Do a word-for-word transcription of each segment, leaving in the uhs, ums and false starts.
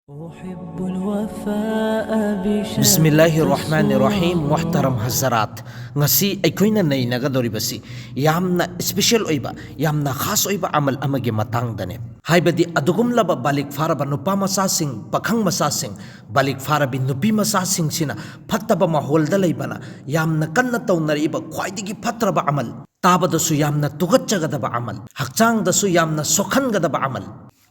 أحب الوفاء بشمس. ꯕꯤꯁꯃꯤꯜꯂꯥꯍꯤꯔ ꯔꯍꯃꯥꯅꯤꯔ ꯔꯍꯤꯝ. ꯃꯨꯍꯇꯔꯝ ꯍꯖꯔꯥꯠ, ꯉꯁꯤ ꯑꯩꯈꯣꯏꯅ ꯅꯩꯅꯒꯗꯧꯔꯤꯕꯁꯤ ꯌꯥꯝꯅ ꯏꯁꯄꯤꯁꯦꯜ ꯑꯣꯏꯕ, ꯌꯥꯝꯅ ꯈꯥꯁ ꯑꯣꯏꯕ ꯑꯃꯜ ꯑꯃꯒꯤ ꯃꯇꯥꯡꯗꯅꯦ. ꯍꯥꯏꯕꯗꯤ ꯑꯗꯨꯒꯨꯝꯂꯕ ꯕꯥꯂꯤꯛ ꯐꯥꯔꯕ ꯅꯨꯄꯥ ꯃꯆꯥꯁꯤꯡ, ꯄꯥꯈꯪ ꯃꯆꯥꯁꯤꯡ, ꯕꯥꯂꯤꯛ ꯐꯥꯔꯕꯤ ꯅꯨꯄꯤ ꯃꯆꯥꯁꯤꯡꯁꯤꯅ ꯐꯠꯇꯕ ꯃꯥꯍꯣꯜꯗ ꯂꯩꯕꯅ ꯌꯥꯝꯅ ꯀꯟꯅ ꯇꯧꯅꯔꯛꯏꯕ ꯈ꯭ꯋꯥꯏꯗꯒꯤ ꯐꯠꯇ꯭ꯔꯕ ꯑꯃꯜ, ꯇꯥꯕꯗꯁꯨ ꯌꯥꯝꯅ ꯇꯨꯒꯠꯆꯒꯗꯕ ꯑꯃꯜ, ꯍꯛꯆꯥꯡꯗꯁꯨ ꯌꯥꯝꯅ ꯁꯣꯛꯍꯟꯒꯗꯕ ꯑꯃꯜ,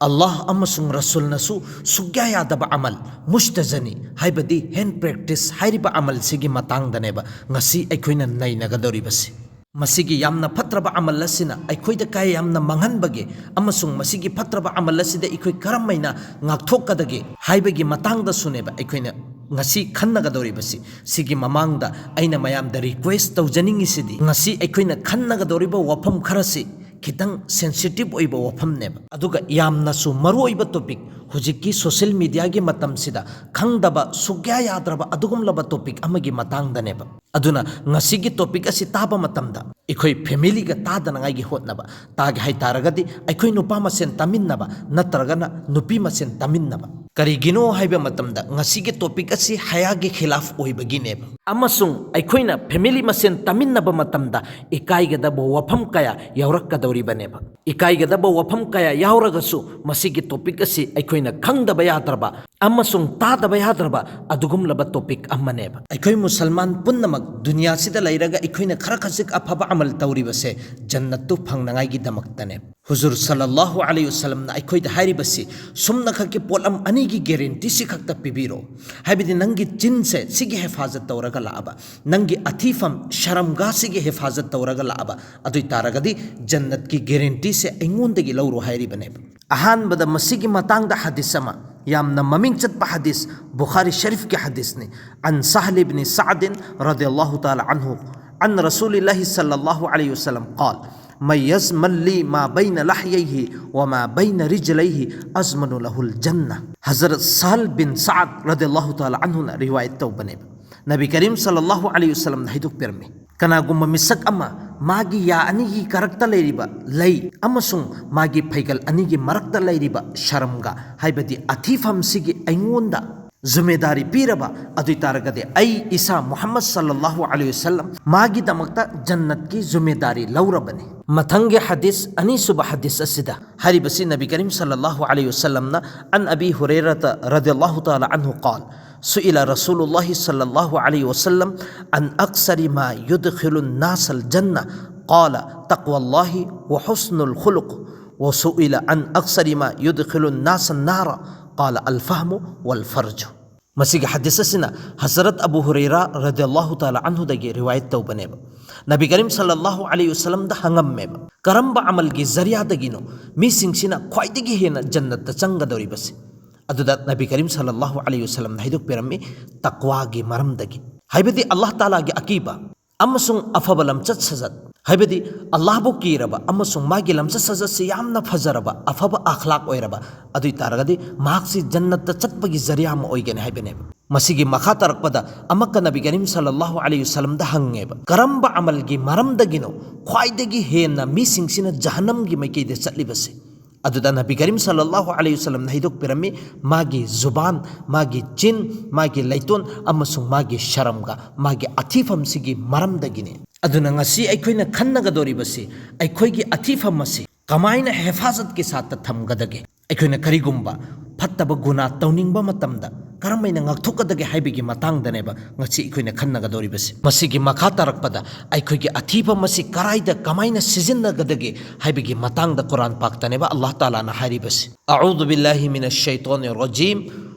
ꯑꯜꯂꯥꯍ ꯑꯃꯁꯨꯡ ꯔꯁꯨꯜꯅꯁꯨ ꯁꯨꯛꯌꯥ ꯌꯥꯗꯕ ꯑꯃꯜ, ꯃꯨꯁꯇꯖꯅꯤ, ꯍꯥꯏꯕꯗꯤ ꯍꯦꯟ ꯄ꯭ꯔꯦꯛꯇꯤꯁ ꯍꯥꯏꯔꯤꯕ ꯑꯃꯜꯁꯤꯒꯤ ꯃꯇꯥꯡꯗꯅꯦꯕ ꯉꯁꯤ ꯑꯩꯈꯣꯏꯅ ꯅꯩꯅꯒꯗꯧꯔꯤꯕꯁꯤ. ꯃꯁꯤꯒꯤ ꯌꯥꯝꯅ ꯐꯠꯇ꯭ꯔꯕ ꯑꯃꯜ ꯑꯁꯤꯅ ꯑꯩꯈꯣꯏꯗ ꯀꯌꯥ ꯌꯥꯝꯅ ꯃꯥꯡꯍꯟꯕꯒꯦ ꯑꯃꯁꯨꯡ ꯃꯁꯤꯒꯤ ꯐꯠꯇ꯭ꯔꯕ ꯑꯃꯜ ꯑꯁꯤꯗ ꯑꯩꯈꯣꯏ ꯀꯔꯝꯍꯥꯏꯅ ꯉꯥꯛꯊꯣꯛꯀꯗꯒꯦ ꯍꯥꯏꯕꯒꯤ ꯃꯇꯥꯡꯗꯁꯨꯅꯦꯕ ꯑꯩꯈꯣꯏꯅ ꯉꯁꯤ ꯈꯟꯅꯒꯗꯧꯔꯤꯕꯁꯤ. ꯁꯤꯒꯤ ꯃꯃꯥꯡꯗ ꯑꯩꯅ ꯃꯌꯥꯝꯗ ꯔꯤꯀ꯭ꯋꯦꯁ ꯇꯧꯖꯅꯤꯡꯉꯤꯁꯤꯗꯤ, ꯉꯁꯤ ꯑꯩꯈꯣꯏꯅ ꯈꯟꯅꯒꯗꯧꯔꯤꯕ ꯋꯥꯐꯝ ꯈꯔꯁꯤ ꯈꯤꯇꯪ ꯁꯦꯟꯁꯤꯇꯤꯚ ꯑꯣꯏꯕ ꯋꯥꯐꯝꯅꯦꯕ, ꯑꯗꯨꯒ ꯌꯥꯝꯅꯁꯨ ꯃꯔꯨꯑꯣꯏꯕ ꯇꯣꯄꯤꯛ. ꯍꯧꯖꯤꯛꯀꯤ ꯁꯣꯁꯤꯌꯦꯜ ꯃꯤꯗꯤꯌꯥꯒꯤ ꯃꯇꯝꯁꯤꯗ ꯈꯪꯗꯕ ꯁꯨꯛꯌꯥ ꯌꯥꯗ꯭ꯔꯕ ꯑꯗꯨꯒꯨꯝꯂꯕ ꯇꯣꯄꯤꯛ ꯑꯃꯒꯤ ꯃꯇꯥꯡꯗꯅꯦꯕ. ꯑꯗꯨꯅ ꯉꯁꯤꯒꯤ ꯇꯣꯄꯤꯛ ꯑꯁꯤ ꯇꯥꯕ ꯃꯇꯝꯗ ꯑꯩꯈꯣꯏ ꯐꯦꯃꯤꯂꯤꯒ ꯇꯥꯗꯅꯉꯥꯏꯒꯤ ꯍꯣꯠꯅꯕ, ꯇꯥꯒꯦ ꯍꯥꯏꯇꯥꯔꯒꯗꯤ ꯑꯩꯈꯣꯏ ꯅꯨꯄꯥ ꯃꯁꯦꯟ ꯇꯥꯃꯤꯟꯅꯕ ꯅꯠꯇ꯭ꯔꯒꯅ ꯅꯨꯄꯤ ꯃꯁꯦꯟ ꯇꯥꯃꯤꯟꯅꯕ. ꯀꯔꯤꯒꯤꯅꯣ ꯍꯥꯏꯕ ꯃꯇꯝꯗ ꯉꯁꯤꯒꯤ ꯇꯣꯄꯤꯛ ꯑꯁꯤ ꯍꯌꯥꯒꯤ ꯈꯤꯂꯥꯐ ꯑꯣꯏꯕꯒꯤꯅꯦꯕ, ꯑꯃꯁꯨꯡ ꯑꯩꯈꯣꯏꯅ ꯐꯦꯃꯤꯂꯤ ꯃꯁꯦꯟ ꯇꯥꯃꯤꯟꯅꯕ ꯃꯇꯝꯗ ꯏꯀꯥꯏꯒꯗꯕ ꯋꯥꯐꯝ ꯀꯌꯥ ꯌꯥꯎꯔꯛꯀꯗꯧꯔꯤꯕꯅꯦꯕ. ꯏꯀꯥꯏꯒꯗꯕ ꯋꯥꯐꯝ ꯀꯌꯥ ꯌꯥꯎꯔꯒꯁꯨ ꯃꯁꯤꯒꯤ ꯇꯣꯄꯤꯛ ꯑꯁꯤ ꯑꯩꯈꯣꯏꯅ ꯈꯪꯗꯕ ꯌꯥꯗ꯭ꯔꯕ ꯑꯃꯁꯨꯡ ꯇꯥꯗꯕ ꯌꯥꯗ꯭ꯔꯕ ꯑꯗꯨꯒꯨꯝꯂꯕ ꯇꯣꯄꯤꯛ ꯑꯃꯅꯦꯕ. ꯑꯩꯈꯣꯏ ꯃꯨꯁꯜꯃꯥꯟ ꯄꯨꯝꯅꯃꯛ ꯗꯨꯅꯤꯌꯥꯁꯤꯗ ꯂꯩꯔꯒ ꯑꯩꯈꯣꯏꯅ ꯈꯔ ꯈꯖꯤꯛ ꯑꯐꯕ ꯑꯃꯜ ꯇꯧꯔꯤꯕꯁꯦ ꯖꯟꯅꯠꯇꯨ ꯐꯪꯅꯉꯥꯏꯒꯤꯗꯃꯛꯇꯅꯦ. ꯍꯨꯖꯨꯔ ꯁꯜꯂꯜꯂꯥꯍꯨ ꯑꯂꯩꯍꯤ ꯋꯁꯜꯂꯝꯅ ꯑꯩꯈꯣꯏꯗ ꯍꯥꯏꯔꯤꯕꯁꯤ ꯁꯨꯝꯅꯈꯛꯀꯤ ꯄꯣꯠꯂꯝ ꯑꯅꯤꯒꯤ ꯒꯦꯔꯦꯟꯇꯤꯁꯤ ꯈꯛꯇ ꯄꯤꯕꯤꯔꯣ, ꯍꯥꯏꯕꯗꯤ ꯅꯪꯒꯤ ꯆꯤꯟꯁꯦ ꯁꯤꯒꯤ ꯍꯦꯐꯥꯖꯠ ꯇꯧꯔꯒ ꯂꯥꯛꯑꯕ, ꯅꯪꯒꯤ ꯑꯊꯤꯐꯝ ꯁꯔꯝꯒꯥꯁꯤꯒꯤ ꯍꯦꯐꯥꯖꯠ ꯇꯧꯔꯒ ꯂꯥꯛꯑꯕ, ꯑꯗꯨ ꯑꯣꯏ ꯇꯥꯔꯒꯗꯤ ꯖꯟꯅꯠꯀꯤ ꯒꯦꯔꯦꯟꯇꯤꯁꯦ ꯑꯩꯉꯣꯟꯗꯒꯤ ꯂꯧꯔꯣ ꯍꯥꯏꯔꯤꯕꯅꯦꯕ. ꯑꯍꯥꯟꯕꯗ ꯃꯁꯤꯒꯤ ꯃꯇꯥꯡꯗ ꯍꯗꯤꯁ ꯑꯃ, ꯌꯥꯝꯅ ꯃꯃꯤꯡ ꯆꯠꯄ ꯍꯗꯤꯁ, ꯕꯨꯈꯥꯔꯤ ꯁꯔꯤꯐꯀꯤ ꯍꯗꯤꯁꯅꯤ. عن سهل بن سعد رضي الله تعالى عنه عن رسول الله صلى الله عليه وسلم قال: من يضمن لي ما بين لحييه وما بين رجليه أضمن له الجنة. ꯍꯖꯔꯠ ꯁꯍꯜ ꯕꯤꯟ ꯁꯥꯗ ꯔꯗꯤꯌꯜꯂꯥꯍꯨ ꯇꯥꯂꯥ ꯑꯟꯍꯨꯅ ꯔꯤꯋꯥꯌꯠ ꯇꯧꯕꯅꯦꯕ. ꯅꯕꯤ ꯀꯔꯤꯝ ꯁꯜꯂꯜꯂꯥꯍꯨ ꯑꯂꯩꯍꯤ ꯋꯁꯜꯂꯝꯅ ꯍꯥꯏꯗꯣꯛꯄꯤꯔꯝꯃꯤ, ꯀꯅꯥꯒꯨꯝꯕ ꯃꯤꯁꯛ ꯑꯃ ꯃꯥꯒꯤ ꯌꯥ ꯑꯅꯤꯒꯤ ꯀꯔꯛꯇ ꯂꯩꯔꯤꯕ ꯂꯩ ꯑꯃꯁꯨꯡ ꯃꯥꯒꯤ ꯐꯩꯒꯜ ꯑꯅꯤꯒꯤ ꯃꯔꯛꯇ ꯂꯩꯔꯤꯕ ꯁꯔꯝꯒ, ꯍꯥꯏꯕꯗꯤ ꯑꯊꯤꯐꯝꯁꯤꯒꯤ ꯑꯩꯉꯣꯟꯗ ꯖꯨꯃꯦꯗꯥꯔꯤ ꯄꯤꯔꯕ, ꯑꯗꯨ ꯑꯣꯏ ꯇꯥꯔꯒꯗꯤ ꯑꯩ ꯏꯁꯥ ꯃꯨꯍꯝꯃꯗ ꯁꯜꯂꯜꯂꯥꯍꯨ ꯑꯂꯩꯍꯤ ꯋꯁꯜꯂꯝ ꯃꯥꯒꯤꯗꯃꯛꯇ ꯖꯟꯅꯠꯀꯤ ꯖꯨꯃꯦꯗꯥꯔꯤ ꯂꯧꯔꯕꯅꯤ꯫ ꯃꯊꯪꯒꯤ ꯍꯗꯤꯁ, ꯑꯅꯤꯁꯨꯕ ꯍꯗꯤꯁ ꯑꯁꯤꯗ ꯍꯥꯏꯔꯤꯕꯁꯤ ꯅꯕꯤ ꯀꯔꯤꯝ ꯁꯜꯂꯜꯂꯥꯍꯨ ꯑꯂꯩꯍꯤ ꯋꯁꯜꯂꯝꯅ, عن أبي هريرة رضي الله تعالى عنه قال: سئل رسول الله صلى الله عليه وسلم عن أكثر ما يدخل الناس الجنة، قال: تقوى الله وحسن الخلق، وسئل عن أكثر ما يدخل الناس النار، قال: الفهم والفرج. ꯃꯁꯤꯒꯤ ꯍꯗꯤꯁ ꯑꯁꯤꯅ ꯍꯖꯔꯠ ꯑꯕꯨ ꯍꯨꯔꯩꯔꯥ ꯔꯗꯤꯌꯜꯂꯥꯍꯨ ꯇꯥꯂꯥ ꯑꯟꯍꯨꯗꯒꯤ ꯔꯤꯋꯥꯌꯠ ꯇꯧꯕꯅꯦꯕ꯫ ꯅꯕꯤ ꯀꯔꯤꯝ ꯁꯜꯂꯜꯂꯥꯍꯨ ꯑꯂꯩꯍꯤ ꯋꯁꯜꯂꯝꯗ ꯍꯪꯉꯝꯃꯦꯕ, "ꯀꯔꯝꯕ ꯑꯃꯜꯒꯤ ꯖꯔꯤꯌꯥꯗꯒꯤꯅꯣ ꯃꯤꯁꯤꯡꯁꯤꯅ ꯈ꯭ꯋꯥꯏꯗꯒꯤ ꯍꯦꯟꯅ ꯖꯟꯅꯠꯇ ꯆꯪꯒꯗꯧꯔꯤꯕꯁꯦ?" ꯑꯗꯨꯗ ꯅꯕꯤ ꯀꯔꯤꯝ ꯁꯜꯂꯜꯂꯥꯍꯨ ꯑꯂꯩꯍꯤ ꯋꯁꯜꯂꯝꯅ ꯍꯥꯏꯗꯣꯛꯄꯤꯔꯝꯃꯤ, "ꯇꯛꯋꯥꯒꯤ ꯃꯔꯝꯗꯒꯤ", ꯍꯥꯏꯕꯗꯤ ꯑꯜꯂꯥꯍ ꯇꯥꯂꯥꯒꯤ ꯑꯀꯤꯕ ꯑꯃꯁꯨꯡ ꯑꯐꯕ ꯂꯝꯆꯠ ꯁꯥꯖꯠ, ꯍꯥꯏꯕꯗꯤ ꯑꯜꯂꯥꯍꯕꯨ ꯀꯤꯔꯕ ꯑꯃꯁꯨꯡ ꯃꯥꯒꯤ ꯂꯝꯆꯠ ꯁꯥꯖꯠꯁꯤ ꯌꯥꯝꯅ ꯐꯖꯔꯕ, ꯑꯐꯕ ꯑꯈ꯭ꯂꯥꯛ ꯑꯣꯏꯔꯕ, ꯑꯗꯨ ꯑꯣꯏ ꯇꯥꯔꯒꯗꯤ ꯃꯍꯥꯛꯁꯤ ꯖꯟꯅꯠꯇ ꯆꯠꯄꯒꯤ ꯖꯔꯤꯌꯥ ꯑꯃ ꯑꯣꯏꯒꯅꯤ ꯍꯥꯏꯕꯅꯦꯕ꯫ ꯃꯁꯤꯒꯤ ꯃꯈꯥ ꯇꯥꯔꯛꯄꯗ ꯑꯃꯛꯀ ꯅꯕꯤ ꯀꯔꯤꯝ ꯁꯜꯂꯜꯂꯥꯍꯨ ꯑꯂꯩꯍꯤ ꯋꯁꯜꯂꯝꯗ ꯍꯪꯉꯦꯕ, "ꯀꯔꯝꯕ ꯑꯃꯜꯒꯤ ꯃꯔꯝꯗꯒꯤꯅꯣ ꯈ꯭ꯋꯥꯏꯗꯒꯤ ꯍꯦꯟꯅ ꯃꯤꯁꯤꯡꯁꯤꯅ ꯖꯍꯟꯅꯝꯒꯤ ꯃꯥꯏꯀꯩꯗ ꯆꯠꯂꯤꯕꯁꯦ?" ꯑꯗꯨꯗ ꯅꯕꯤ ꯀꯔꯤꯝ ꯁꯜꯂꯜꯂꯥꯍꯨ ꯑꯂꯩꯍꯤ ꯋꯁꯜꯂꯝꯅ ꯍꯥꯏꯗꯣꯛꯄꯤꯔꯝꯃꯤ, "ꯃꯥꯒꯤ ꯖꯨꯕꯥꯟ, ꯃꯥꯒꯤ ꯆꯤꯟ, ꯃꯥꯒꯤ ꯂꯩꯇꯣꯟ ꯑꯃꯁꯨꯡ ꯃꯥꯒꯤ ꯁꯔꯝꯒ, ꯃꯥꯒꯤ ꯑꯊꯤꯐꯝꯁꯤꯒꯤ ꯃꯔꯝꯗꯒꯤꯅꯤ"꯫ ꯑꯗꯨꯅ ꯉꯁꯤ ꯑꯩꯈꯣꯏꯅ ꯈꯟꯅꯒꯗꯧꯔꯤꯕꯁꯤ ꯑꯩꯈꯣꯏꯒꯤ ꯑꯊꯤꯐꯝ ꯑꯁꯤ ꯀꯃꯥꯏꯅ ꯍꯦꯐꯥꯖꯠꯀꯤ ꯁꯥꯠꯇ ꯊꯝꯒꯗꯒꯦ? ꯑꯩꯈꯣꯏꯅ ꯀꯔꯤꯒꯨꯝꯕ ꯐꯠꯇꯕ ꯒꯨꯅꯥ ꯇꯧꯅꯤꯡꯕ ꯃꯇꯝꯗ ꯀꯔꯝꯍꯥꯏꯅ ꯉꯥꯛꯊꯣꯛꯀꯗꯒꯦ ꯍꯥꯏꯕꯒꯤ ꯃꯇꯥꯡꯗꯅꯦꯕ ꯉꯁꯤ ꯑꯩꯈꯣꯏꯅ ꯈꯟꯅꯒꯗꯧꯔꯤꯕꯁꯤ꯫ ꯃꯁꯤꯒꯤ ꯃꯈꯥ ꯇꯥꯔꯛꯄꯗ ꯑꯩꯈꯣꯏꯒꯤ ꯑꯊꯤꯐꯝ ꯑꯁꯤ ꯀꯔꯥꯏꯗ ꯀꯃꯥꯏꯅ ꯁꯤꯖꯤꯟꯅꯒꯗꯒꯦ ꯍꯥꯏꯕꯒꯤ ꯃꯇꯥꯡꯗ ꯀꯨꯔꯥꯟ ꯄꯥꯛꯇꯅꯦꯕ ꯑꯜꯂꯥꯍ ꯇꯥꯂꯥꯅ ꯍꯥꯏꯔꯤꯕꯁꯤ꯫ أعوذ بالله من الشيطان الرجيم.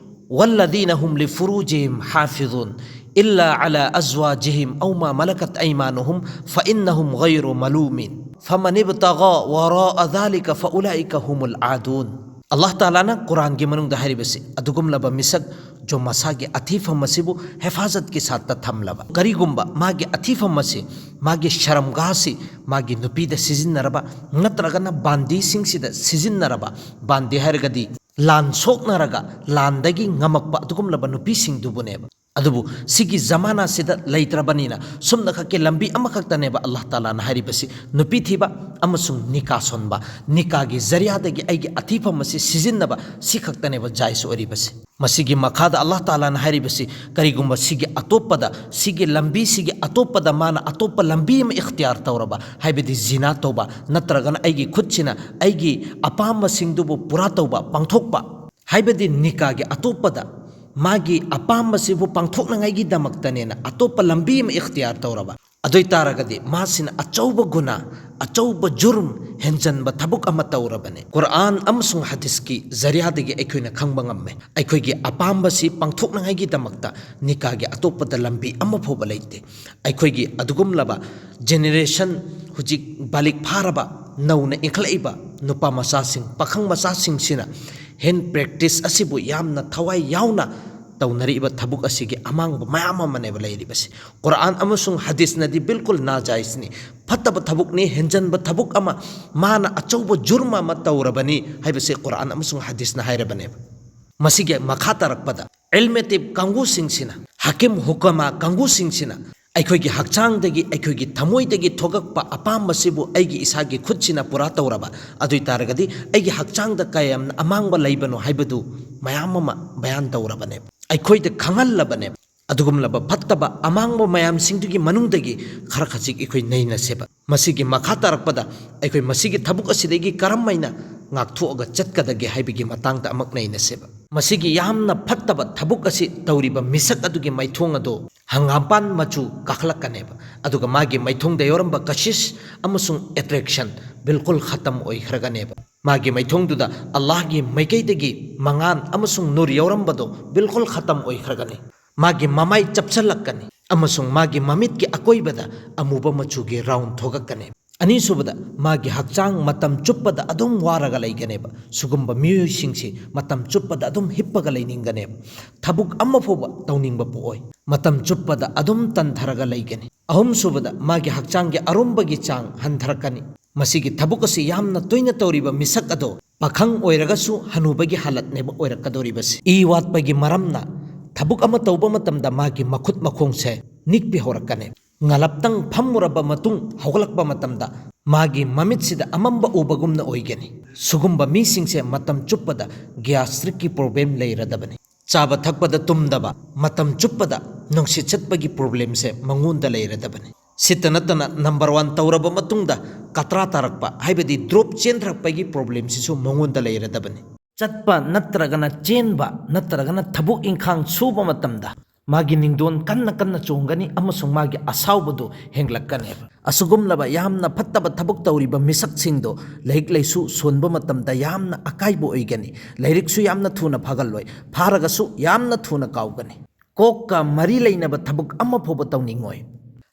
والذين هم لفروجهم حافظون إلا على أزواجهم أو ما ملكت أيمانهم فإنهم غير ملومين. فمن ابتغى وراء ذلك فأولئك هم العادون. ꯑꯜꯂꯥꯍ ꯇꯥꯂꯥꯅ ꯀꯨꯔꯥꯟꯒꯤ ꯃꯅꯨꯡꯗ ꯍꯥꯏꯔꯤꯕꯁꯤ ꯑꯗꯨꯒꯨꯝꯂꯕ ꯃꯤꯁꯛ ꯖꯣ ꯃꯁꯥꯒꯤ ꯑꯊꯤꯐꯝ ꯑꯁꯤꯕꯨ ꯍꯦꯐꯥꯖꯠꯀꯤ ꯁꯥꯠꯇ ꯊꯝꯂꯕ, ꯀꯔꯤꯒꯨꯝꯕ ꯃꯥꯒꯤ ꯑꯊꯤꯐꯝ ꯑꯁꯤ, ꯃꯥꯒꯤ ꯁꯔꯝꯒꯥꯁꯤ ꯃꯥꯒꯤ ꯅꯨꯄꯤꯗ ꯁꯤꯖꯤꯟꯅꯔꯕ ꯅꯠꯇ꯭ꯔꯒꯅ ꯕꯥꯟꯗꯤꯁꯤꯡꯁꯤꯗ ꯁꯤꯖꯤꯟꯅꯔꯕ, ꯕꯥꯟꯗꯤ ꯍꯥꯏꯔꯒꯗꯤ ꯂꯥꯟ ꯁꯣꯛꯅꯔꯒ ꯂꯥꯟꯗꯒꯤ ꯉꯝꯃꯛꯄ ꯑꯗꯨꯒꯨꯝꯂꯕ ꯅꯨꯄꯤꯁꯤꯡꯗꯨꯕꯨꯅꯦꯕ꯫ ꯑꯗꯨꯕꯨ ꯁꯤꯒꯤ ꯖꯃꯥꯅꯥꯁꯤꯗ ꯂꯩꯇ꯭ꯔꯕꯅꯤꯅ ꯁꯨꯝꯅꯈꯛꯀꯤ ꯂꯝꯕꯤ ꯑꯃꯈꯛꯇꯅꯦꯕ ꯑꯜꯂꯥꯍ ꯇꯥꯂꯥꯅ ꯍꯥꯏꯔꯤꯕꯁꯤ, ꯅꯨꯄꯤ ꯊꯤꯕ ꯑꯃꯁꯨꯡ ꯅꯤꯀꯥ ꯁꯣꯟꯕ꯫ ꯅꯤꯀꯥꯒꯤ ꯖꯔꯤꯌꯥꯗꯒꯤ ꯑꯩꯒꯤ ꯑꯊꯤꯐꯝ ꯑꯁꯤ ꯁꯤꯖꯤꯟꯅꯕ, ꯁꯤ ꯈꯛꯇꯅꯦꯕ ꯖꯥꯏꯖ ꯑꯣꯏꯔꯤꯕꯁꯤ꯫ ꯃꯁꯤꯒꯤ ꯃꯈꯥꯗ ꯑꯜꯂꯥꯍ ꯇꯥꯂꯥꯅ ꯍꯥꯏꯔꯤꯕꯁꯤ, ꯀꯔꯤꯒꯨꯝꯕ ꯁꯤꯒꯤ ꯑꯇꯣꯞꯄꯗ, ꯁꯤꯒꯤ ꯂꯝꯕꯤꯁꯤꯒꯤ ꯑꯇꯣꯞꯄꯗ ꯃꯥꯅ ꯑꯇꯣꯞꯄ ꯂꯝꯕꯤ ꯑꯃ ꯏꯈꯇꯤꯌꯥꯔ ꯇꯧꯔꯕ, ꯍꯥꯏꯕꯗꯤ ꯖꯤꯅꯥ ꯇꯧꯕ, ꯅꯠꯇ꯭ꯔꯒꯅ ꯑꯩꯒꯤ ꯈꯨꯠꯁꯤꯅ ꯑꯩꯒꯤ ꯑꯄꯥꯝꯕꯁꯤꯡꯗꯨꯕꯨ ꯄꯨꯔꯥ ꯇꯧꯕ, ꯄꯥꯡꯊꯣꯛꯄ, ꯍꯥꯏꯕꯗꯤ ꯅꯤꯀꯥꯒꯤ ꯑꯇꯣꯞꯄꯗ ꯃꯥꯒꯤ ꯑꯄꯥꯝꯕꯁꯤꯕꯨ ꯄꯥꯡꯊꯣꯛꯅꯉꯥꯏꯒꯤꯗꯃꯛꯇꯅꯦꯅ ꯑꯇꯣꯞꯄ ꯂꯝꯕꯤ ꯑꯃ ꯏꯈꯇꯤꯌꯥꯔ ꯇꯧꯔꯕ, ꯑꯗꯨ ꯑꯣꯏ ꯇꯥꯔꯒꯗꯤ ꯃꯥꯁꯤꯅ ꯑꯆꯧꯕ ꯒꯨꯅꯥ, ꯑꯆꯧꯕ ꯖꯨꯔꯝ, ꯍꯦꯟꯖꯟꯕ ꯊꯕꯛ ꯑꯃ ꯇꯧꯔꯕꯅꯦ꯫ ꯀꯨꯔꯑꯥꯟ ꯑꯃꯁꯨꯡ ꯍꯗꯤꯁꯀꯤ ꯖꯔꯤꯌꯥꯗꯒꯤ ꯑꯩꯈꯣꯏꯅ ꯈꯪꯕ ꯉꯝꯃꯦ, ꯑꯩꯈꯣꯏꯒꯤ ꯑꯄꯥꯝꯕꯁꯤ ꯄꯥꯡꯊꯣꯛꯅꯉꯥꯏꯒꯤꯗꯃꯛꯇ ꯅꯤꯀꯥꯒꯤ ꯑꯇꯣꯞꯄꯗ ꯂꯝꯕꯤ ꯑꯃ ꯐꯥꯎꯕ ꯂꯩꯇꯦ꯫ ꯑꯩꯈꯣꯏꯒꯤ ꯑꯗꯨꯒꯨꯝꯂꯕ ꯖꯦꯅꯦꯔꯦꯁꯟ, ꯍꯧꯖꯤꯛ ꯕꯥꯂꯤꯛ ꯐꯥꯔꯕ, ꯅꯧꯅ ꯏꯟꯈꯠꯂꯛꯏꯕ ꯅꯨꯄꯥ ꯃꯆꯥꯁꯤꯡ, ꯄꯥꯈꯪ ꯃꯆꯥꯁꯤꯡꯁꯤꯅ ꯍꯦꯟ ꯄ꯭ꯔꯦꯛꯇꯤꯁ ꯑꯁꯤꯕꯨ ꯌꯥꯝꯅ ꯊꯋꯥꯏ ꯌꯥꯎꯅ ꯇꯧꯅꯔꯤꯕ ꯊꯕꯛ ꯑꯁꯤꯒꯤ ꯑꯃꯥꯡꯕ ꯃꯌꯥꯝ ꯑꯃꯅꯦꯕ ꯂꯩꯔꯤꯕꯁꯤ꯫ ꯀꯨꯔꯑꯥꯟ ꯑꯃꯁꯨꯡ ꯍꯗꯤꯁꯅꯗꯤ ꯕꯤꯜꯀꯨꯜ ꯅꯥꯖꯥꯏꯖꯅꯤ, ꯐꯠꯇꯕ ꯊꯕꯛꯅꯤ, ꯍꯦꯟꯖꯟꯕ ꯊꯕꯛ ꯑꯃ, ꯃꯥꯅ ꯑꯆꯧꯕ ꯖꯨꯔꯝ ꯑꯃ ꯇꯧꯔꯕꯅꯤ ꯍꯥꯏꯕꯁꯤ ꯀꯨꯔꯑꯥꯟ ꯑꯃꯁꯨꯡ ꯍꯗꯤꯁꯅ ꯍꯥꯏꯔꯕꯅꯦꯕ꯫ ꯃꯁꯤꯒꯤ ꯃꯈꯥ ꯇꯥꯔꯛꯄꯗ ꯏꯜꯃꯦꯇꯤꯕ ꯀꯥꯡꯕꯨꯁꯤꯡꯁꯤꯅ, ꯍꯥꯀꯤꯝ ꯍꯨꯀꯃꯥ ꯀꯥꯡꯕꯨꯁꯤꯡꯁꯤꯅ ꯑꯩꯈꯣꯏꯒꯤ ꯍꯛꯆꯥꯡꯗꯒꯤ, ꯑꯩꯈꯣꯏꯒꯤ ꯊꯃꯣꯏꯗꯒꯤ ꯊꯣꯛꯂꯛꯄ ꯑꯄꯥꯝꯕꯁꯤꯕꯨ ꯑꯩꯒꯤ ꯏꯁꯥꯒꯤ ꯈꯨꯠꯁꯤꯅ ꯄꯨꯔꯥ ꯇꯧꯔꯕ, ꯑꯗꯨ ꯑꯣꯏ ꯇꯥꯔꯒꯗꯤ ꯑꯩꯒꯤ ꯍꯛꯆꯥꯡꯗ ꯀꯌꯥꯝꯅ ꯑꯃꯥꯡꯕ ꯂꯩꯕꯅꯣ ꯍꯥꯏꯕꯗꯨ ꯃꯌꯥꯝ ꯑꯃ ꯕꯌꯥꯟ ꯇꯧꯔꯕꯅꯦꯕ, ꯑꯩꯈꯣꯏꯗ ꯈꯪꯍꯜꯂꯕꯅꯦꯕ꯫ ꯑꯗꯨꯒꯨꯝꯂꯕ ꯐꯠꯇꯕ ꯑꯃꯥꯡꯕ ꯃꯌꯥꯝꯁꯤꯡꯗꯨꯒꯤ ꯃꯅꯨꯡꯗꯒꯤ ꯈꯔ ꯈꯖꯤꯛ ꯑꯩꯈꯣꯏ ꯅꯩꯅꯁꯦꯕ꯫ ꯃꯁꯤꯒꯤ ꯃꯈꯥ ꯇꯥꯔꯛꯄꯗ ꯑꯩꯈꯣꯏ ꯃꯁꯤꯒꯤ ꯊꯕꯛ ꯑꯁꯤꯗꯒꯤ ꯀꯔꯝ ꯍꯥꯏꯅ ꯉꯥꯛꯊꯣꯛꯑꯒ ꯆꯠꯀꯗꯒꯦ ꯍꯥꯏꯕꯒꯤ ꯃꯇꯥꯡꯗ ꯑꯃꯨꯛ ꯅꯩꯅꯁꯦꯕ꯫ ꯃꯁꯤꯒꯤ ꯌꯥꯝꯅ ꯐꯠꯇꯕ ꯊꯕꯛ ꯑꯁꯤ ꯇꯧꯔꯤꯕ ꯃꯤꯁꯛ ꯑꯗꯨꯒꯤ ꯃꯥꯏꯊꯣꯡ ꯑꯗꯣ ꯍꯪꯒꯥꯝꯄꯥꯟ ꯃꯆꯨ ꯀꯥꯈꯠꯂꯛꯀꯅꯦꯕ, ꯑꯗꯨꯒ ꯃꯥꯒꯤ ꯃꯥꯏꯊꯣꯡꯗ ꯌꯥꯎꯔꯝꯕ ꯀꯁꯤꯁ ꯑꯃꯁꯨꯡ ꯑꯦꯇ꯭ꯔꯦꯛꯁꯟ ꯕꯤꯜꯀꯨꯜ ꯈꯇꯝ ꯑꯣꯏꯈ꯭ꯔꯒꯅꯦꯕ꯫ ꯃꯥꯒꯤ ꯃꯥꯏꯊꯣꯡꯗꯨꯗ ꯑꯜꯂꯥꯍꯒꯤ ꯃꯥꯏꯀꯩꯗꯒꯤ ꯃꯉꯥꯟ ꯑꯃꯁꯨꯡ ꯅꯨꯔ ꯌꯥꯎꯔꯝꯕꯗꯣ ꯕꯤꯜꯀꯨꯜ ꯈꯇꯝ ꯑꯣꯏꯈ꯭ꯔꯒꯅꯤ꯫ ꯃꯥꯒꯤ ꯃꯃꯥꯏ ꯆꯞꯁꯤꯜꯂꯛꯀꯅꯤ ꯑꯃꯁꯨꯡ ꯃꯥꯒꯤ ꯃꯃꯤꯠꯀꯤ ꯑꯀꯣꯏꯕꯗ ꯑꯃꯨꯕ ꯃꯆꯨꯒꯤ ꯔꯥꯎꯟ ꯊꯣꯛꯂꯛꯀꯅꯤ꯫ ꯑꯅꯤꯁꯨꯕꯗ, ꯃꯥꯒꯤ ꯍꯛꯆꯥꯡ ꯃꯇꯝ ꯆꯨꯞꯄꯗ ꯑꯗꯨꯝ ꯋꯥꯔꯒ ꯂꯩꯒꯅꯦꯕ꯫ ꯁꯤꯒꯨꯝꯕ ꯃꯤꯑꯣꯏꯁꯤꯡꯁꯤ ꯃꯇꯝ ꯆꯨꯞꯄꯗ ꯑꯗꯨꯝ ꯍꯤꯞꯄꯒ ꯂꯩꯅꯤꯡꯒꯅꯦꯕ꯫ ꯊꯕꯛ ꯑꯃ ꯐꯥꯎꯕ ꯇꯧꯅꯤꯡꯕ ꯄꯣꯛꯑꯣꯏ꯫ ꯃꯇꯝ ꯆꯨꯞꯄꯗ ꯑꯗꯨꯝ ꯇꯟꯊꯔꯒ ꯂꯩꯒꯅꯤ꯫ ꯑꯍꯨꯝꯁꯨꯕꯗ, ꯃꯥꯒꯤ ꯍꯛꯆꯥꯡꯒꯤ ꯑꯔꯨꯝꯕꯒꯤ ꯆꯥꯡ ꯍꯟꯊꯔꯛꯀꯅꯤ꯫ ꯃꯁꯤꯒꯤ ꯊꯕꯛ ꯑꯁꯤ ꯌꯥꯝꯅ ꯇꯣꯏꯅ ꯇꯧꯔꯤꯕ ꯃꯤꯁꯛ ꯑꯗꯣ ꯄꯥꯈꯪ ꯑꯣꯏꯔꯒꯁꯨ ꯍꯅꯨꯕꯒꯤ ꯍꯥꯂꯠꯅꯦꯕ ꯑꯣꯏꯔꯛꯀꯗꯧꯔꯤꯕꯁꯤ꯫ ꯏ ꯋꯥꯠꯄꯒꯤ ꯃꯔꯝꯅ ꯊꯕꯛ ꯑꯃ ꯇꯧꯕ ꯃꯇꯝꯗ ꯃꯥꯒꯤ ꯃꯈꯨꯠ ꯃꯈꯣꯡꯁꯦ ꯅꯤꯛꯄꯤ ꯍꯧꯔꯛꯀꯅꯤ꯫ ꯉꯥꯂꯞꯇꯪ ꯐꯝꯃꯨꯔꯕ ꯃꯇꯨꯡ ꯍꯧꯒꯠꯂꯛꯄ ꯃꯇꯝꯗ ꯃꯥꯒꯤ ꯃꯃꯤꯠꯁꯤꯗ ꯑꯃꯝꯕ ꯎꯕꯒꯨꯝꯅ ꯑꯣꯏꯒꯅꯤ꯫ ꯁꯤꯒꯨꯝꯕ ꯃꯤꯁꯤꯡꯁꯦ ꯃꯇꯝ ꯆꯨꯞꯄꯗ ꯒ꯭ꯌꯥꯁꯇ꯭ꯔꯤꯛꯀꯤ ꯄ꯭ꯔꯣꯕ꯭ꯂꯦꯝ ꯂꯩꯔꯗꯕꯅꯤ꯫ ꯆꯥꯕ ꯊꯛꯄꯗ ꯇꯨꯝꯗꯕ, ꯃꯇꯝ ꯆꯨꯞꯄꯗ ꯅꯨꯡꯁꯤꯠ ꯆꯠꯄꯒꯤ ꯄ꯭ꯔꯣꯕ꯭ꯂꯦꯝꯁꯦ ꯃꯉꯣꯟꯗ ꯂꯩꯔꯗꯕꯅꯤ꯫ ꯁꯤꯇ ꯅꯠꯇꯅ ꯅꯝꯕꯔ ꯋꯥꯟ ꯇꯧꯔꯕ ꯃꯇꯨꯡꯗ ꯀꯇ꯭ꯔꯥ ꯇꯥꯔꯛꯄ, ꯍꯥꯏꯕꯗꯤ ꯗ꯭ꯔꯣꯞ ꯆꯦꯟꯊꯔꯛꯄꯒꯤ ꯄ꯭ꯔꯣꯕ꯭ꯂꯦꯝꯁꯤꯁꯨ ꯃꯉꯣꯟꯗ ꯂꯩꯔꯗꯕꯅꯤ꯫ ꯆꯠꯄ ꯅꯠꯇ꯭ꯔꯒꯅ ꯆꯦꯟꯕ ꯅꯠꯇ꯭ꯔꯒꯅ ꯊꯕꯛ ꯏꯪꯈꯥꯡ ꯁꯨꯕ ꯃꯇꯝꯗ ꯃꯥꯒꯤ ꯅꯤꯡꯗꯣꯟ ꯀꯟꯅ ꯀꯟꯅ ꯆꯣꯡꯒꯅꯤ ꯑꯃꯁꯨꯡ ꯃꯥꯒꯤ ꯑꯁꯥꯎꯕꯗꯨ ꯍꯦꯟꯒꯠꯂꯛꯀꯅꯦꯕ꯫ ꯑꯁꯤꯒꯨꯝꯂꯕ ꯌꯥꯝꯅ ꯐꯠꯇꯕ ꯊꯕꯛ ꯇꯧꯔꯤꯕ ꯃꯤꯁꯛꯁꯤꯡꯗꯣ ꯂꯥꯏꯔꯤꯛ ꯂꯥꯏꯁꯨ ꯁꯣꯟꯕ ꯃꯇꯝꯗ ꯌꯥꯝꯅ ꯑꯀꯥꯏꯕ ꯑꯣꯏꯒꯅꯤ꯫ ꯂꯥꯏꯔꯤꯛꯁꯨ ꯌꯥꯝꯅ ꯊꯨꯅ ꯐꯥꯒꯜꯂꯣꯏ, ꯐꯥꯔꯒꯁꯨ ꯌꯥꯝꯅ ꯊꯨꯅ ꯀꯥꯎꯒꯅꯤ꯫ ꯀꯣꯛꯀ ꯃꯔꯤ ꯂꯩꯅꯕ ꯊꯕꯛ ꯑꯃ ꯐꯥꯎꯕ ꯇꯧꯅꯤꯡꯉꯣꯏ꯫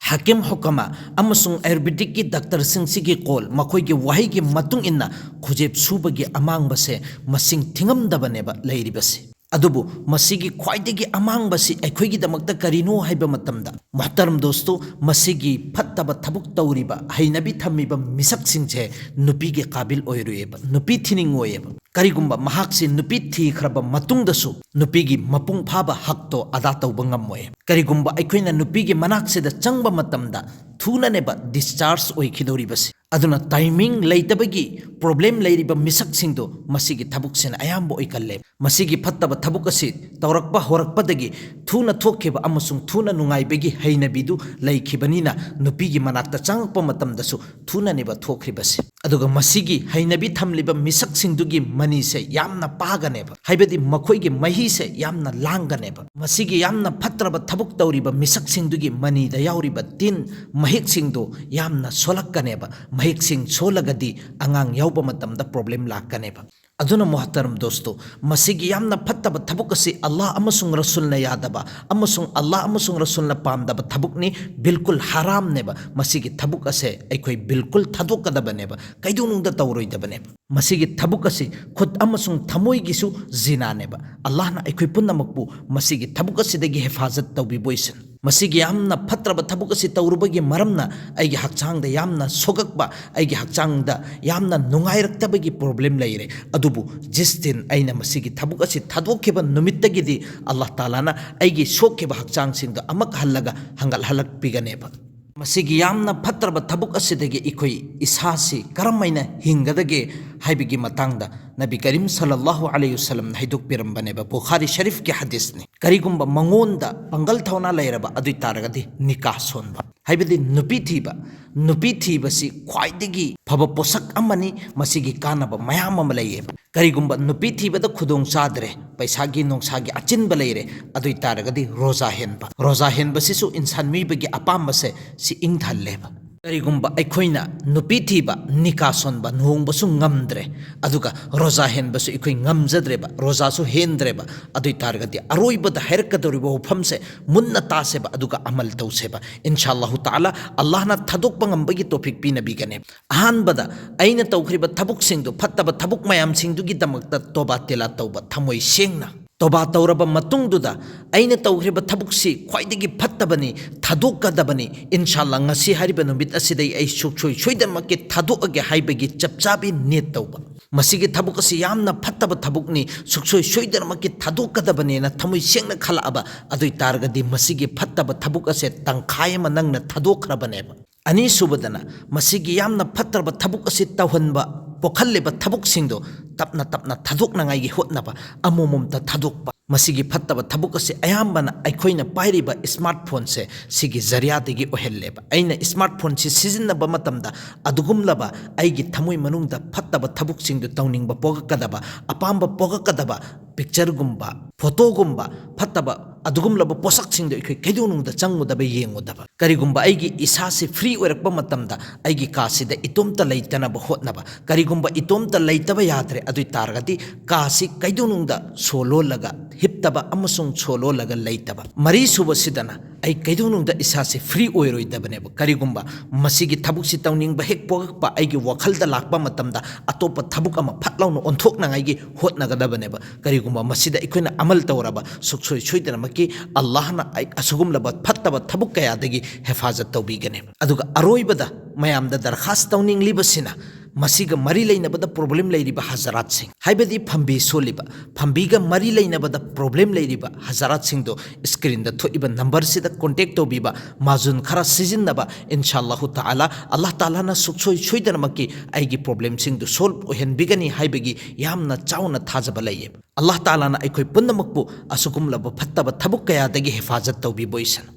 ꯍꯥꯀꯤꯝ ꯍꯨꯀꯃꯥ ꯑꯃꯁꯨꯡ ꯑꯌꯨꯔꯕꯦꯗꯤꯛꯀꯤ ꯗꯥꯛꯇꯔꯁꯤꯡꯁꯤꯒꯤ ꯀꯣꯜ, ꯃꯈꯣꯏꯒꯤ ꯋꯥꯍꯩꯒꯤ ꯃꯇꯨꯡ ꯏꯟꯅ ꯈꯨꯖꯦꯞ ꯁꯨꯕꯒꯤ ꯑꯃꯥꯡꯕꯁꯦ ꯃꯁꯤꯡ ꯊꯤꯉꯝꯗꯕꯅꯦꯕ ꯂꯩꯔꯤꯕꯁꯦ꯫ ꯑꯗꯨꯕꯨ ꯃꯁꯤꯒꯤ ꯈ꯭ꯋꯥꯏꯗꯒꯤ ꯑꯃꯥꯡꯕꯁꯤ ꯑꯩꯈꯣꯏꯒꯤꯗꯃꯛꯇ ꯀꯔꯤꯅꯣ ꯍꯥꯏꯕ ꯃꯇꯝꯗ, ꯃꯨꯍꯇꯔꯝ ꯗꯣꯁꯇꯣ, ꯃꯁꯤꯒꯤ ꯐꯠꯇꯕ ꯊꯕꯛ ꯇꯧꯔꯤꯕ, ꯍꯩꯅꯕꯤ ꯊꯝꯃꯤꯕ ꯃꯤꯁꯛꯁꯤꯡꯁꯦ ꯅꯨꯄꯤꯒꯤ ꯀꯥꯕꯤꯜ ꯑꯣꯏꯔꯣꯏꯑꯕ, ꯅꯨꯄꯤ ꯊꯤꯅꯤꯡꯉꯣꯏꯑꯕ꯫ ꯀꯔꯤꯒꯨꯝꯕ ꯃꯍꯥꯛꯁꯤ ꯅꯨꯄꯤ ꯊꯤꯈ꯭ꯔꯕ ꯃꯇꯨꯡꯗꯁꯨ ꯅꯨꯄꯤꯒꯤ ꯃꯄꯨꯡ ꯐꯥꯕ ꯍꯛꯇꯣ ꯑꯗꯥ ꯇꯧꯕ ꯉꯝꯃꯣꯏ꯫ ꯀꯔꯤꯒꯨꯝꯕ ꯑꯩꯈꯣꯏꯅ ꯅꯨꯄꯤꯒꯤ ꯃꯅꯥꯛꯁꯤꯗ ꯆꯪꯕ ꯃꯇꯝꯗ ꯊꯨꯅꯅꯦꯕ ꯗꯤꯁꯆꯥꯔꯖ ꯑꯣꯏꯈꯤꯗꯧꯔꯤꯕꯁꯦ꯫ ꯑꯗꯨꯅ ꯇꯥꯏꯃꯤꯡ ꯂꯩꯇꯕꯒꯤ ꯄ꯭ꯔꯣꯕ꯭ꯂꯦꯝ ꯂꯩꯔꯤꯕ ꯃꯤꯁꯛꯁꯤꯡꯗꯣ ꯃꯁꯤꯒꯤ ꯊꯕꯛꯁꯤꯅ ꯑꯌꯥꯝꯕ ꯑꯣꯏꯒꯜꯂꯦ꯫ ꯃꯁꯤꯒꯤ ꯐꯠꯇꯕ ꯊꯕꯛ ꯑꯁꯤ ꯇꯧꯔꯛꯄ ꯍꯧꯔꯛꯄꯗꯒꯤ ꯊꯨꯅ ꯊꯣꯛꯈꯤꯕ ꯑꯃꯁꯨꯡ ꯊꯨꯅ ꯅꯨꯡꯉꯥꯏꯕꯒꯤ ꯍꯩꯅꯕꯤꯗꯨ ꯂꯩꯈꯤꯕꯅꯤꯅ ꯅꯨꯄꯤꯒꯤ ꯃꯅꯥꯛꯇ ꯆꯪꯉꯛꯄ ꯃꯇꯝꯗꯁꯨ ꯊꯨꯅꯅꯦꯕ ꯊꯣꯛꯈ꯭ꯔꯤꯕꯁꯦ꯫ ꯑꯗꯨꯒ ꯃꯁꯤꯒꯤ ꯍꯩꯅꯕꯤ ꯊꯝꯂꯤꯕ ꯃꯤꯁꯛꯁꯤꯡꯗꯨꯒꯤ ꯃꯅꯤꯁꯦ ꯌꯥꯝꯅ ꯄꯥꯒꯅꯦꯕ, ꯍꯥꯏꯕꯗꯤ ꯃꯈꯣꯏꯒꯤ ꯃꯍꯤꯁꯦ ꯌꯥꯝꯅ ꯂꯥꯡꯒꯅꯦꯕ꯫ ꯃꯁꯤꯒꯤ ꯌꯥꯝꯅ ꯐꯠꯇ꯭ꯔꯕ ꯊꯕꯛ ꯇꯧꯔꯤꯕ ꯃꯤꯁꯛꯁꯤꯡꯗꯨꯒꯤ ꯃꯅꯤꯗ ꯌꯥꯎꯔꯤꯕ ꯇꯤꯟ ꯃꯍꯤꯛꯁꯤꯡꯗꯨ ꯌꯥꯝꯅ ꯁꯣꯂꯛꯀꯅꯦꯕ꯫ ꯃꯍꯤꯛꯁꯤꯡ ꯁꯣꯂꯒꯗꯤ ꯑꯉꯥꯡ ꯌꯥꯎꯕ ꯃꯇꯝꯗ ꯄ꯭ꯔꯣꯕ꯭ꯂꯦꯝ ꯂꯥꯛꯀꯅꯦꯕ꯫ ꯑꯗꯨꯅ ꯃꯨꯍꯇꯔꯝ ꯗꯣꯁꯇꯣ, ꯃꯁꯤꯒꯤ ꯌꯥꯝꯅ ꯐꯠꯇꯕ ꯊꯕꯛ ꯑꯁꯤ ꯑꯜꯂꯥꯍ ꯑꯃꯁꯨꯡ ꯔꯁꯨꯜꯅ ꯌꯥꯗꯕ ꯑꯃꯁꯨꯡ ꯑꯜꯂꯥꯍ ꯑꯃꯁꯨꯡ ꯔꯁꯨꯜꯅ ꯄꯥꯝꯗꯕ ꯊꯕꯛꯅꯤ, ꯕꯤꯜꯀꯨꯜ ꯍꯔꯥꯝꯅꯦꯕ꯫ ꯃꯁꯤꯒꯤ ꯊꯕꯛ ꯑꯁꯦ ꯑꯩꯈꯣꯏ ꯕꯤꯜꯀꯨꯜ ꯊꯥꯗꯣꯛꯀꯗꯕꯅꯦꯕ, ꯀꯩꯗꯧꯅꯨꯡꯗ ꯇꯧꯔꯣꯏꯗꯕꯅꯦꯕ꯫ ꯃꯁꯤꯒꯤ ꯊꯕꯛ ꯑꯁꯤ ꯈꯨꯠ ꯑꯃꯁꯨꯡ ꯊꯃꯣꯏꯒꯤꯁꯨ ꯖꯤꯅꯥꯅꯦꯕ꯫ ꯑꯜꯂꯥꯍꯅ ꯑꯩꯈꯣꯏ ꯄꯨꯝꯅꯃꯛꯄꯨ ꯃꯁꯤꯒꯤ ꯊꯕꯛ ꯑꯁꯤꯗꯒꯤ ꯍꯤꯐꯥꯖꯠ ꯇꯧꯕꯤꯕ ꯑꯣꯏꯁꯅꯨ꯫ ꯃꯁꯤꯒꯤ ꯌꯥꯝꯅ ꯐꯠꯇ꯭ꯔꯕ ꯊꯕꯛ ꯑꯁꯤ ꯇꯧꯔꯨꯕꯒꯤ ꯃꯔꯝꯅ ꯑꯩꯒꯤ ꯍꯛꯆꯥꯡꯗ ꯌꯥꯝꯅ ꯁꯣꯛꯂꯛꯄ, ꯑꯩꯒꯤ ꯍꯛꯆꯥꯡꯗ ꯌꯥꯝꯅ ꯅꯨꯡꯉꯥꯏꯔꯛꯇꯕꯒꯤ problem ꯂꯩꯔꯦ꯫ ꯑꯗꯨꯕꯨ ꯖꯤꯁ ꯗꯤꯟ, ꯑꯩꯅ ꯃꯁꯤꯒꯤ ꯊꯕꯛ ꯑꯁꯤ ꯊꯥꯗꯣꯛꯈꯤꯕ ꯅꯨꯃꯤꯠꯇꯒꯤꯗꯤ ꯑꯜꯂꯥꯍ ꯇꯥꯂꯥꯅ ꯑꯩꯒꯤ ꯁꯣꯛꯈꯤꯕ ꯍꯛꯆꯥꯡꯁꯤꯡꯗꯣ ꯑꯃꯨꯛ ꯍꯜꯂꯒ ꯍꯟꯒꯠꯍꯜꯂꯛꯄꯤꯒꯅꯦꯕ꯫ ꯃꯁꯤꯒꯤ ꯌꯥꯝꯅ ꯐꯠꯇ꯭ꯔꯕ ꯊꯕꯛ ꯑꯁꯤꯗꯒꯤ ꯑꯩꯈꯣꯏ ꯏꯁꯥꯁꯤ ꯀꯔꯝ ꯍꯥꯏꯅ ꯍꯤꯡꯒꯗꯒꯦ ꯍꯥꯏꯕꯒꯤ ꯃꯇꯥꯡꯗ ꯅꯕꯤ ꯀꯔꯤꯝ ꯁꯜꯂꯜꯂꯥꯍꯨ ꯑꯂꯩꯍꯤ ꯋꯁꯜꯂꯝꯅ ꯍꯥꯏꯗꯣꯛꯄꯤꯔꯝꯕꯅꯦꯕ꯫ ꯕꯨꯈꯥꯔꯤ ꯁꯔꯤꯐꯀꯤ ꯍꯗꯤꯁꯅꯤ꯫ ꯀꯔꯤꯒꯨꯝꯕ ꯃꯉꯣꯟꯗ ꯄꯥꯡꯒꯜ ꯊꯧꯅꯥ ꯂꯩꯔꯕ ꯑꯗꯨ ꯑꯣꯏ ꯇꯥꯔꯒꯗꯤ ꯅꯤꯀꯥ ꯁꯣꯟꯕ, ꯍꯥꯏꯕꯗꯤ ꯅꯨꯄꯤ ꯊꯤꯕ꯫ ꯅꯨꯄꯤ ꯊꯤꯕꯁꯤ ꯈ꯭ꯋꯥꯏꯗꯒꯤ ꯐꯕ ꯄꯣꯠꯁꯛ ꯑꯃꯅꯤ꯫ ꯃꯁꯤꯒꯤ ꯀꯥꯟꯅꯕ ꯃꯌꯥꯝ ꯑꯃ ꯂꯩꯌꯦꯕ꯫ ꯀꯔꯤꯒꯨꯝꯕ ꯅꯨꯄꯤ ꯊꯤꯕꯗ ꯈꯨꯗꯣꯡ ꯆꯥꯗ꯭ꯔꯦ, ꯄꯩꯁꯥꯒꯤ ꯅꯨꯡꯁꯥꯒꯤ ꯑꯆꯤꯟꯕ ꯂꯩꯔꯦ, ꯑꯗꯨ ꯑꯣꯏ ꯇꯥꯔꯒꯗꯤ ꯔꯣꯖꯥ ꯍꯦꯟꯕ꯫ ꯔꯣꯖꯥ ꯍꯦꯟꯕꯁꯤꯁꯨ ꯏꯟꯁꯥꯟ ꯃꯤꯑꯣꯏꯕꯒꯤ ꯑꯄꯥꯝꯕꯁꯦ ꯁꯤ ꯏꯪꯊꯍꯜꯂꯦꯕ꯫ ꯀꯔꯤꯒꯨꯝꯕ ꯑꯩꯈꯣꯏꯅ ꯅꯨꯄꯤ ꯊꯤꯕ, ꯅꯤꯀꯥ ꯁꯣꯟꯕ, ꯂꯨꯍꯣꯡꯕꯁꯨ ꯉꯝꯗ꯭ꯔꯦ, ꯑꯗꯨꯒ ꯔꯣꯖꯥ ꯍꯦꯟꯕꯁꯨ ꯑꯩꯈꯣꯏ ꯉꯝꯖꯗ꯭ꯔꯦꯕ, ꯔꯣꯖꯥꯁꯨ ꯍꯦꯟꯗ꯭ꯔꯦꯕ, ꯑꯗꯨ ꯑꯣꯏ ꯇꯥꯔꯒꯗꯤ ꯑꯔꯣꯏꯕꯗ ꯍꯥꯏꯔꯛꯀꯗꯧꯔꯤꯕ ꯋꯥꯐꯝꯁꯦ ꯃꯨꯟꯅ ꯇꯥꯁꯦꯕ, ꯑꯗꯨꯒ ꯑꯃꯜ ꯇꯧꯁꯦꯕ꯫ ꯏꯟꯁꯥ ꯑꯜꯂꯥꯍꯨ ꯇꯥꯂꯥ, ꯑꯜꯂꯥꯍꯅ ꯊꯥꯗꯣꯛꯄ ꯉꯝꯕꯒꯤ ꯇꯣꯐꯤꯛ ꯄꯤꯅꯕꯤꯒꯅꯦꯕ꯫ ꯑꯍꯥꯟꯕꯗ, ꯑꯩꯅ ꯇꯧꯈ꯭ꯔꯤꯕ ꯊꯕꯛꯁꯤꯡꯗꯨ, ꯐꯠꯇꯕ ꯊꯕꯛ ꯃꯌꯥꯝꯁꯤꯡꯗꯨꯒꯤꯗꯃꯛꯇ ꯇꯣꯕꯥ ꯇꯤꯂꯥ ꯇꯧꯕ, ꯊꯃꯣꯏ ꯁꯦꯡꯅ꯫ ꯇꯣꯕꯥ ꯇꯧꯔꯕ ꯃꯇꯨꯡꯗꯨꯗ, ꯑꯩꯅ ꯇꯧꯈ꯭ꯔꯤꯕ ꯊꯕꯛꯁꯤ ꯈ꯭ꯋꯥꯏꯗꯒꯤ ꯐꯠꯇꯕꯅꯤ, ꯊꯥꯗꯣꯛꯀꯗꯕꯅꯤ, ꯏꯟꯁꯥ ꯑꯜꯂꯥ ꯉꯁꯤ ꯍꯥꯏꯔꯤꯕ ꯅꯨꯃꯤꯠ ꯑꯁꯤꯗꯩ ꯑꯩ ꯁꯨꯡꯁꯣꯏ ꯁꯣꯏꯗꯅꯃꯛꯀꯤ ꯊꯥꯗꯣꯛꯑꯒꯦ ꯍꯥꯏꯕꯒꯤ ꯆꯞ ꯆꯥꯕꯤ ꯅꯤꯌꯠ ꯇꯧꯕ꯫ ꯃꯁꯤꯒꯤ ꯊꯕꯛ ꯑꯁꯤ ꯌꯥꯝꯅ ꯐꯠꯇꯕ ꯊꯕꯛꯅꯤ, ꯁꯨꯡꯁꯣꯏ ꯁꯣꯏꯗꯅꯃꯛꯀꯤ ꯊꯥꯗꯣꯛꯀꯗꯕꯅꯦꯅ ꯊꯃꯣꯏ ꯁꯦꯡꯅ ꯈꯜꯂꯛꯑꯕ, ꯑꯗꯨ ꯑꯣꯏ ꯇꯥꯔꯒꯗꯤ ꯃꯁꯤꯒꯤ ꯐꯠꯇꯕ ꯊꯕꯛ ꯑꯁꯦ ꯇꯪꯈꯥꯏ ꯑꯃ ꯅꯪꯅ ꯊꯥꯗꯣꯛꯈ꯭ꯔꯕꯅꯦꯕ꯫ ꯑꯅꯤꯁꯨꯕꯗꯅ, ꯃꯁꯤꯒꯤ ꯌꯥꯝꯅ ꯐꯠꯇ꯭ꯔꯕ ꯊꯕꯛ ꯑꯁꯤ ꯇꯧꯍꯟꯕ, ꯄꯣꯛꯍꯜꯂꯤꯕ ꯊꯕꯛꯁꯤꯡꯗꯣ ꯇꯞꯅ ꯇꯞꯅ ꯊꯥꯗꯣꯛꯅꯉꯥꯏꯒꯤ ꯍꯣꯠꯅꯕ, ꯑꯃꯨꯃꯨꯝꯇ ꯊꯥꯗꯣꯛꯄ꯫ ꯃꯁꯤꯒꯤ ꯐꯠꯇꯕ ꯊꯕꯛ ꯑꯁꯤ ꯑꯌꯥꯝꯕꯅ ꯑꯩꯈꯣꯏꯅ ꯄꯥꯏꯔꯤꯕ ꯁ꯭ꯃꯥꯔꯠ ꯐꯣꯟꯁꯦ ꯁꯤꯒꯤ ꯖꯔꯤꯌꯥꯗꯒꯤ ꯑꯣꯏꯍꯜꯂꯦꯕ꯫ ꯑꯩꯅ ꯁ꯭ꯃꯥꯔꯠ ꯐꯣꯟꯁꯤ ꯁꯤꯖꯤꯟꯅꯕ ꯃꯇꯝꯗ ꯑꯗꯨꯒꯨꯝꯂꯕ ꯑꯩꯒꯤ ꯊꯃꯣꯏ ꯃꯅꯨꯡꯗ ꯐꯠꯇꯕ ꯊꯕꯛꯁꯤꯡꯗꯨ ꯇꯧꯅꯤꯡꯕ ꯄꯣꯛꯂꯛꯀꯗꯕ, ꯑꯄꯥꯝꯕ ꯄꯣꯛꯂꯛꯀꯗꯕ ꯄꯤꯛꯆꯔꯒꯨꯝꯕ, ꯐꯣꯇꯣꯒꯨꯝꯕ, ꯐꯠꯇꯕ ꯑꯗꯨꯒꯨꯝꯂꯕ ꯄꯣꯠꯁꯛꯁꯤꯡꯗꯣ ꯑꯩꯈꯣꯏ ꯀꯩꯗꯧꯅꯨꯡꯗ ꯆꯪꯉꯨꯗꯕ, ꯌꯦꯡꯉꯨꯗꯕ꯫ ꯀꯔꯤꯒꯨꯝꯕ ꯑꯩꯒꯤ ꯏꯁꯥꯁꯤ ꯐ꯭ꯔꯤ ꯑꯣꯏꯔꯛꯄ ꯃꯇꯝꯗ ꯑꯩꯒꯤ ꯀꯥꯁꯤꯗ ꯏꯇꯣꯝꯇ ꯂꯩꯇꯅꯕ ꯍꯣꯠꯅꯕ꯫ ꯀꯔꯤꯒꯨꯝꯕ ꯏꯇꯣꯝꯇ ꯂꯩꯇꯕ ꯌꯥꯗ꯭ꯔꯦ ꯑꯗꯨ ꯑꯣꯏ ꯇꯥꯔꯒꯗꯤ ꯀꯥꯁꯤ ꯀꯩꯗꯧꯅꯨꯡꯗ ꯁꯣ ꯂꯣꯜꯂꯒ ꯍꯤꯞꯇꯕ ꯑꯃꯁꯨꯡ ꯁꯣ ꯂꯣꯜꯂꯒ ꯂꯩꯇꯕ꯫ ꯃꯔꯤꯁꯨꯕꯁꯤꯗꯅ ꯑꯩ ꯀꯩꯗꯧꯅꯨꯡꯗ ꯏꯁꯥꯁꯦ ꯐ꯭ꯔꯤ ꯑꯣꯏꯔꯣꯏꯗꯕꯅꯦꯕ꯫ ꯀꯔꯤꯒꯨꯝꯕ ꯃꯁꯤꯒꯤ ꯊꯕꯛꯁꯤ ꯇꯧꯅꯤꯡꯕ ꯍꯦꯛ ꯄꯣꯛꯂꯛꯄ ꯑꯩꯒꯤ ꯋꯥꯈꯜꯗ ꯂꯥꯛꯄ ꯃꯇꯝꯗ, ꯑꯇꯣꯞꯄ ꯊꯕꯛ ꯑꯃ ꯐꯠ ꯂꯥꯎꯅ ꯑꯣꯟꯊꯣꯛꯅꯉꯥꯏꯒꯤ ꯍꯣꯠꯅꯒꯗꯕꯅꯦꯕ꯫ ꯀꯔꯤꯒꯨꯝꯕ ꯃꯁꯤꯗ ꯑꯩꯈꯣꯏꯅ ꯑꯃꯜ ꯇꯧꯔꯕ, ꯁꯨꯛꯁꯣꯏ ꯁꯣꯏꯗꯅꯃꯛꯀꯤ ꯑꯜꯂꯥꯍꯅ ꯑꯩ ꯑꯁꯤꯒꯨꯝꯂꯕ ꯐꯠꯇꯕ ꯊꯕꯛ ꯀꯌꯥꯗꯒꯤ ꯍꯦꯐꯥꯖꯠ ꯇꯧꯕꯤꯒꯅꯦꯕ꯫ ꯑꯗꯨꯒ ꯑꯔꯣꯏꯕꯗ ꯃꯌꯥꯝꯗ ꯗꯔꯈꯥꯁ ꯇꯧꯅꯤꯡꯂꯤꯕꯁꯤꯅ, ꯃꯁꯤꯒ ꯃꯔꯤ ꯂꯩꯅꯕꯗ ꯄ꯭ꯔꯣꯕ꯭ꯂꯦꯝ ꯂꯩꯔꯤꯕ ꯍꯖꯔꯥꯠꯁꯤꯡ, ꯍꯥꯏꯕꯗꯤ ꯐꯝꯕꯤ ꯁꯣꯜꯂꯤꯕ, ꯐꯝꯕꯤꯒ ꯃꯔꯤ ꯂꯩꯅꯕꯗ ꯄ꯭ꯔꯣꯕ꯭ꯂꯦꯝ ꯂꯩꯔꯤꯕ ꯍꯖꯔꯥꯠꯁꯤꯡꯗꯣ ꯁ꯭ꯀ꯭ꯔꯤꯟꯗ ꯊꯣꯛꯏꯕ ꯅꯝꯕꯔꯁꯤꯗ ꯀꯣꯟꯇꯦꯛ ꯇꯧꯕꯤꯕ, ꯃꯥꯖꯨꯟ ꯈꯔ ꯁꯤꯖꯤꯟꯅꯕ, ꯏꯟꯁꯥ ꯑꯜꯂꯥꯍꯨ ꯇꯥꯂꯥ, ꯑꯜꯂꯥꯍ ꯇꯥꯂꯥꯅ ꯁꯨꯛꯁꯣꯏ ꯁꯣꯏꯗꯅꯃꯛꯀꯤ ꯑꯩꯒꯤ ꯄ꯭ꯔꯣꯕ꯭ꯂꯦꯝꯁꯤꯡꯗꯨ ꯁꯣꯜꯕ ꯑꯣꯏꯍꯟꯕꯤꯒꯅꯤ ꯍꯥꯏꯕꯒꯤ ꯌꯥꯝꯅ ꯆꯥꯎꯅ ꯊꯥꯖꯕ ꯂꯩꯌꯦ꯫ ꯑꯜꯂꯥꯍ ꯇꯥꯂꯥꯅ ꯑꯩꯈꯣꯏ ꯄꯨꯝꯅꯃꯛꯄꯨ ꯑꯁꯤꯒꯨꯝꯂꯕ ꯐꯠꯇꯕ ꯊꯕꯛ ꯀꯌꯥꯗꯒꯤ ꯍꯦꯐꯥꯖꯠ ꯇꯧꯕꯤꯕ ꯑꯣꯏꯁꯅꯨ꯫